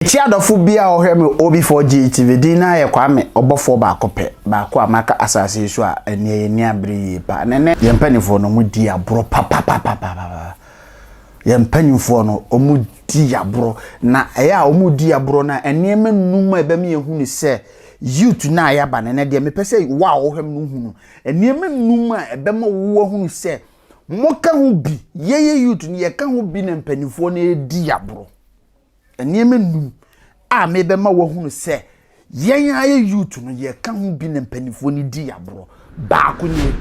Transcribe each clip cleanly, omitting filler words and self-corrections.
Mekyia adɔfo bi a wɔhwɛ me OB4G TV din na yɛ Kwame ɔbɔfoɔ baako pɛ baako a maka asase yi so a ɛneɛ yɛni abere yie paa. Na ɛnɛ yɛn mpanimfoɔ no wɔn di aborɔ papapapapapa. Yɛn mpanimfoɔ no wɔn di aborɔ na ɛyɛ a wɔn di aborɔ na nneɛma num a ɛbɛma yɛhu ne sɛ youth no a yɛaba no ɛnɛ deɛ mepɛ sɛ wo a wɔhwɛ me no hu no nneɛma num a ɛbɛma wo ahunu sɛ moka ho bi yɛyɛ youth no yɛka ho bi na mpanimfoɔ no redi aborɔ. Nneɛma num a mebɛma woahunu sɛ yɛn ara yɛ youth no yɛka ho bi na mpanimfoɔ no di aborɔ. Baako nie.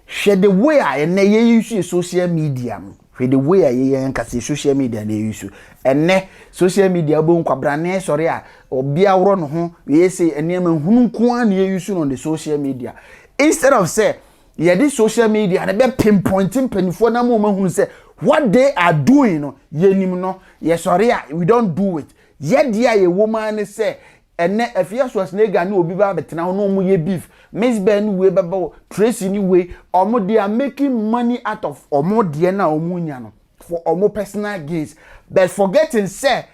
Hwɛ the way a ɛnɛ yɛ use yɛ social media no. Hwɛ the way a yɛyɛ ankasa yɛ social media no yɛ use. Ɛnɛ social media wobɛhu kwabrane sɔre a obi aworɔ ne ho yɛ se nneɛma hunu nko ara na yɛ use no on the social media. Instead of sɛ yɛde social media no bɛ pinpoint mpanimfoɔ na ama wɔn ahunu sɛ what they are doing no yɛnim no yɛsɔre a we don't do it. Yɛ deɛ a yɛwɔ mu ara ne sɛ ɛnɛ Afia Schwarzenegger ne obi ba abɛtena hɔ na wɔn yɛ beef, Miss Ben ne wei bɛbɛ wɔ Tracy ne wei, wɔn they are making money out of wɔn deɛ na wɔn nya no for wɔn personal gains, but forgetting sɛ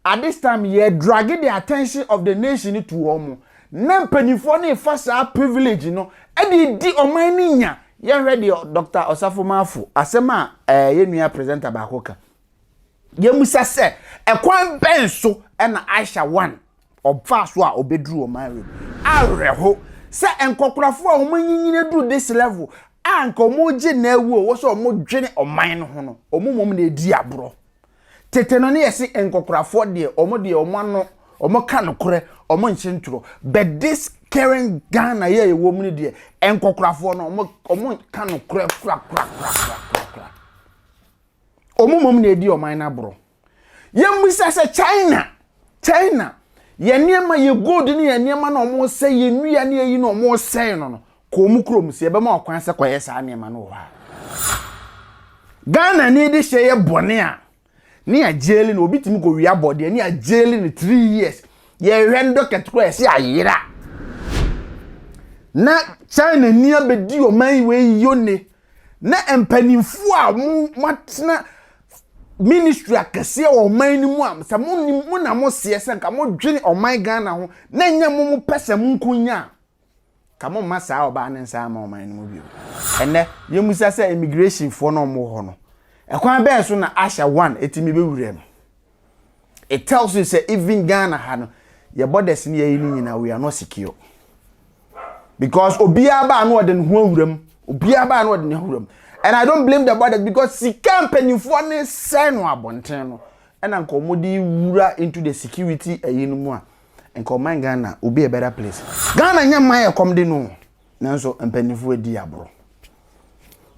at this time yɛ drag the attention of the nation to wɔn na mpanimfoɔ no fa saa privilege no ɛde di ɔman no nya. Yɛhwɛ deɛ Dr. Osafo Maafo asɛm a yɛn nua presenter baako ka. Yɛmusa sɛ ɛkwan bɛn so ɛna Aisha One ɔfa so a ɔbɛduru ɔman wei mu? Awerɛho sɛ nkɔkorafoɔ a wɔn anyinyini duru this level a nka wɔn gye na awu a wɔ sɛ wɔn dwene ɔman no ho no, wɔn mmom na edi aborɔ. Tete no ne yɛsi nkɔkorafoɔ deɛ wɔn ano wɔn ka nokorɛ, wɔn nhyɛ ntorɔ, but this current Ghana yɛ ɛwɔ mu no deɛ, nkɔkorafoɔ no wɔn ka nokorɛ kora kora kora kora kora kora, wɔn mmom na edi ɔman no aborɔ. Yɛmmisa sɛ China yɛ nneɛma, yɛ gold ne yɛ nneɛma na wɔn sɛ yɛ nnua ne yɛyi na wɔn sɛn no, kɔ wɔn kurom sɛ yɛbɛma ɔkwan sɛ kɔyɛ saa nneɛma no wɔ hɔ a, Ghana ni de hyɛ yɛ bɔne a ne yɛ jail no, obi tumi kɔ wia bɔdeɛ ne yɛ jail no 3 years, yɛhwɛ no docket kora yɛsɛ ayera. Na China ni abɛdi ɔman yi wei yone na mpanimfoɔ a mo moatena ministry akɛseɛ wɔ ɔman no mu a sɛ mo nim mo na mo seɛ sɛ nka mo dwene ɔman Ghana ho na nyɛ mo pɛ sɛ mo nko nya a ka mo mma saa ɔbaa ne nsa ama ɔman no mu bio. Ɛnɛ yɛmusa sɛ immigration foɔ na ɔmo wɔ hɔ no, ɛkwan bɛɛ so na Aisha One etimi bɛwura mu? It tells you sɛ even Ghana ha no, yɛ borders ne yɛyi no nyinaa, we are not secure because obiara baa no ɔde ne ho awura mu, obiara baa no ɔde ne ho awura mu. And I don't blame the borders because sika mpanimfoɔ ne sɛn no abɔnten no ɛna nka wɔn de wura into the security ɛyi no mu a nka ɔman Ghana obi a better place. Ghana nyɛ man yɛ kɔm de no, nanso mpanimfoɔ di aborɔ.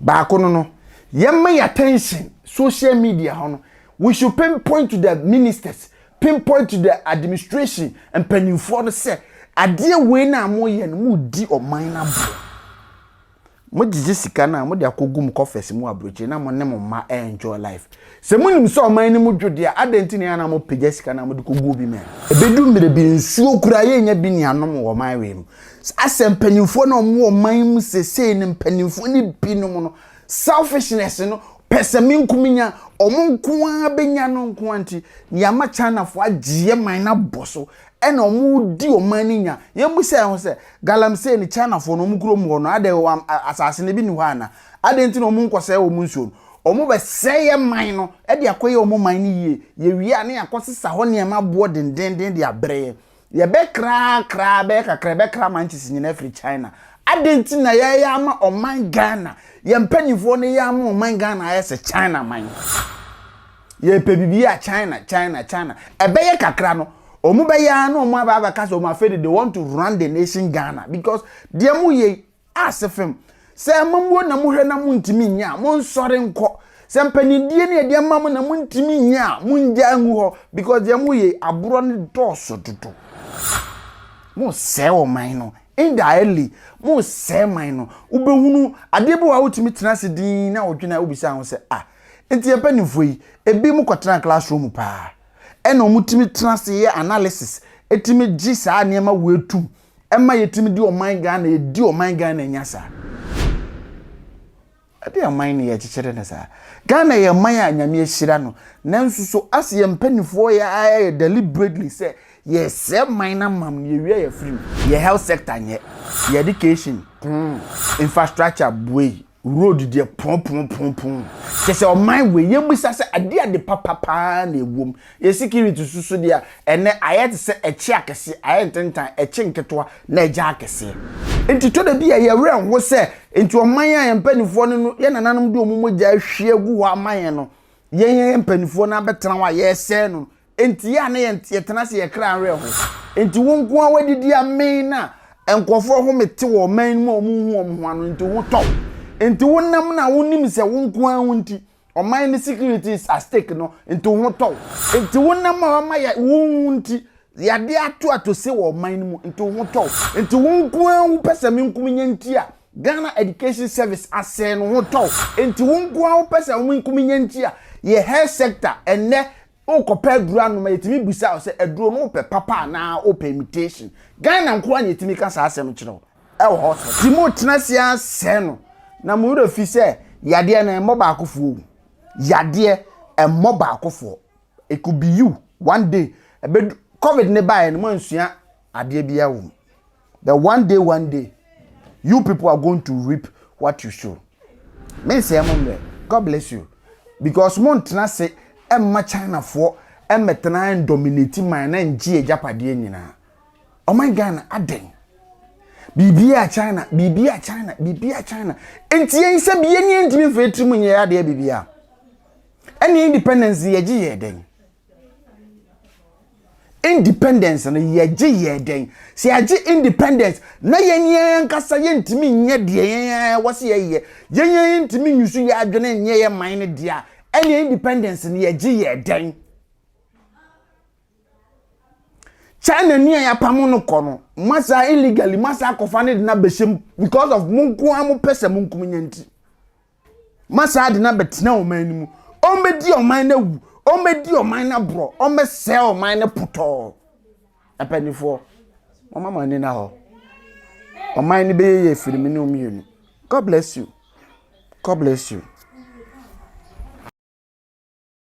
Baako no yɛmma yɛ attention social media hɔ no, we should pinpoint to the ministers, pinpoint to the administration mpanimfoɔ no sɛ adeɛ wei na moyɛ no, mo di ɔman no aborɔ. Mo gyegye sika no a mo de akɔgu mu coffers mu aburokyire na mo ne mo mma enjoy life. Sɛ mo nim sɛ ɔman no mu dwo deɛ, adan ti na yɛn na mo pagya sika na mo de kɔgu obi mɛ ebedu mmerɛ bi nsuo kura yɛnya bi ne anom wɔ ɔman wei mu. Asɛ mpanimfoɔ na ɔmo wɔ ɔman mu sesei ne mpanimfoɔ ne binom no selfishness no pɛ sɛ me nkumi nya, ɔmo nko ara bɛnya no nko ara nti yɛama Chinafoɔ agye man no abɔ so ɛna ɔmo di ɔman no nya. Yɛn mu sɛ ɛho sɛ galamsey ne Chinafoɔ no ɔmo kurom hɔ no adɛ wɔn asase no bi ni hɔ ana adɛ nti na ɔmo nkɔsɛe wɔn nsuo no, ɔmo bɛsɛe yɛ man no ɛde akɔyɛ ɔmo man no yie. Yɛwie a ne yɛakɔsesa hɔ nneɛma aboɔ dendenden de abrɛ yɛ, yɛbɛkra kra bɛyɛ kakra, yɛbɛkra manches nyinaa firi China. Adɛ nti na yɛyɛ ama ɔman Ghana, yɛn mpanimfoɔ no yɛ ama ɔman Ghana ayɛ sɛ China man? Yɛpɛ biribi a China, China, China. Ɛbɛyɛ kakra no ɔmo bɛyɛ ara na ɔmo aba abɛka sɛ ɔmo afei de they want to run the nation Ghana because deɛ mo yɛ ase fam sɛ amamuo na mohwɛ na montumi nyɛ a, monsɔre nkɔ. Sɛ mpanindie ne yɛde ama mo na montumi nyɛ a, mongya ngu hɔ because deɛ moyɛ aborɔ no dɔɔso dodo. Mosɛe ɔman no indirectly, mosɛe man no. Wobɛhunu adeɛ bi wɔ a wotumi tena ase din na wodwene a wobisa ho sɛ, ah, nti yɛn mpanimfoɔ yi ebi mu kɔtena classroom paa ɛna wɔn tumi tena ase yɛ analysis, etumi gye saa nneɛma wo etum ɛma yɛtumi di ɔman Ghana, yɛdi ɔman Ghana nya saa. Ɛdeɛn ɔman ne yɛkyekyere no saa? Ghana yɛ ɔman a Nyame ahyira no, nanso so ase yɛn mpanimfoɔ yɛ ara yɛ deliberately sɛ yɛresɛe man no amam no yɛwie a yɛafiri mu. Yɛ health sector nyɛ, yɛ education pon, infrastructure buei, road deɛ pon-pon-pon-pon. Kyerɛ sɛ ɔman wei yɛmmisa sɛ adeɛ ade papa paa na ɛwom. Yɛ security so so deɛ a, ɛnnɛ ayɛ te sɛ ɛkye akɛseɛ, ayɛ ntentan, ɛkye nketewa na ɛgya akɛseɛ. Nti tɔ da bi a yɛ werɛ ho sɛ nti ɔman a yɛn mpanimfoɔ no no yɛn nananom de wɔn mogya ahwie agu hɔ ama yɛn no, yɛn yɛn mpanimfoɔ no abɛtena hɔ a yɛresɛe no. Nti yɛ a na yɛn yɛtena ase yɛ kra werɛ ho. Nti wo nko ara w'adidi amee na nkurɔfoɔ home te wɔ ɔman no mu a wɔn nhu wɔn ho ano nti wo ho tɔ wo. Nti wonam no a wonim sɛ wo nko ara wo nti Ɔman no security is at stake no nti wo ho tɔ wo. Nti wo nam a wama yɛ wo ho nti yade ato atose wɔ ɔman no mu nti wo ho tɔ wo. Nti wo nko ara wo pɛ sɛ me nko menya nti a Ghana Education Service asɛe no ho tɔ wo. Nti wo nko ara wo pɛ sɛ wo nko menya nti a yɛ health sector ɛnnɛ wokɔpɛ aduro anom a yɛtumi bisa wo sɛ aduro no wopɛ papa anaa wopɛ imitation. Ghana nko ara na yɛtumi ka saa asɛm kyerɛ wo ɛwɔ hospital. Nti motena ase ara sɛe no na mo werɛ fi sɛ yadeɛ no ɛmmɔ baakofoɔ o. Yadeɛ ɛmmɔ baakofoɔ. It could be you one day. Ɛbɛdu COVID ne baeɛ no moansua adeɛ biara wɔ mu. But one day one day you people are going to reap what you sow. Me nsɛɛ mo mmerɛ. God bless you. Because mo ntena ase mma Chinafoɔ mmɛtena ndominate man na ngye agyapadeɛ nyinaa. Ɔman Ghana adɛn? Biribiara China, biribiara China, biribiara China. Nti yɛn sɛ bi yɛn ni ntumi mfa etiri mu nyɛ adeɛ biribiara. Ɛne independence yɛgye yɛ dɛn? Independence no yɛgye yɛ dɛn? Sɛ yɛagye independence na yɛn yɛn ankasa yɛntumi nyɛ deɛ yɛn ara wɔ sɛ yɛyɛ, yɛn yɛn ntumi nyusu yɛn adwene nyɛ yɛn man no deɛ a, ɛne independence no yɛgye yɛ dɛn? China ni a yɛapamo no kɔ no, masa illegally, masa akɔfa no de no abɛhyɛ mu because of mo nko ara mo pɛ sɛ mo nko nya nti. Ma saa ade no abɛtena ɔman no mu. Ɔmmɛdi ɔman no awu, ɔmmɛdi ɔman no aborɔ, ɔmmɛsɛe ɔman no potɔɔ. Mpanimfoɔ, momma mo ani nna hɔ. Ɔman no bɛyɛ yie firi me ne wo mmienu. God bless you. God bless you.